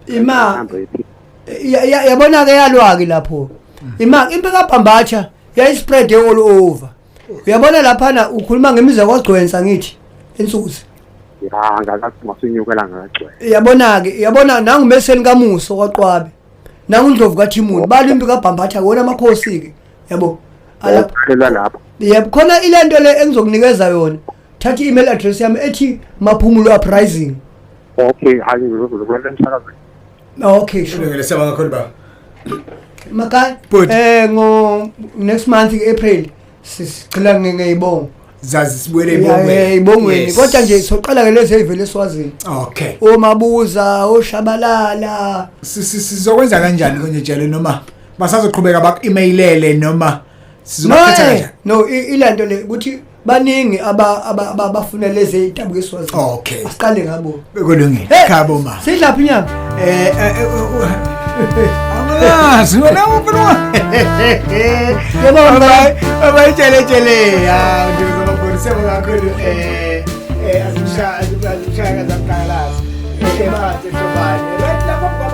Speaker 3: Ima
Speaker 7: Mhlawumbe ithi
Speaker 3: yabona ke, yalwa ke lapho. Ima impi kaBhambatha yayispread all over. Uyabona laphana ukhuluma ngemiza kwaGcwensa, ngithi ensuze.
Speaker 7: Ya, ngakathi masinyukela ngakagcwele.
Speaker 3: Yabona ke, yabona nangumeseni kaMuso kwaQwabe, nangundlovu kaThimuni, balwa impi kaBhambatha wona amakhosi ke, yabo. Alapha
Speaker 7: Alapha lapho.
Speaker 3: Yebo, khona ilento le engizokunikeza yona, thatha i-email address yami ethi Maphumulo Uprising.
Speaker 7: Okay, hayi, ngizokulalela emsakazweni.
Speaker 3: Okay, sure.
Speaker 2: Kulungile, siyabonga kakhulu baba.
Speaker 3: Makaya.
Speaker 2: Bhuti.
Speaker 3: Ngo next month, April, sigcila ngeyibongo.
Speaker 2: Zazi sibuyele
Speaker 3: Ya,
Speaker 2: ibongweni.
Speaker 3: eyibongweni.
Speaker 2: Yes.
Speaker 3: Kodwa nje soqala ke lezi ezivele eSwazini, oMabuza, oShabalala.
Speaker 2: Sizokwenza kanjani konje Jele, noma basazoqhubeka baku-emailele, noma
Speaker 3: No.
Speaker 2: sizobakhetha kanjani?
Speaker 3: No, ilento le ukuthi baningi abafuna lezi ey'dabuka eSwazini. Asiqale ngabo.
Speaker 2: Kulungile.
Speaker 3: Hey,
Speaker 2: Khabo ma.
Speaker 3: Sidlaphi inyama?
Speaker 2: Angazi wena ufuna.
Speaker 3: Yebo.
Speaker 2: Bye bye Jele Jele. Ya, nje Siyabonga kakhulu azimshaya azimshaya kazamqalazi. Ehle phansi ehlobane. Right lapha.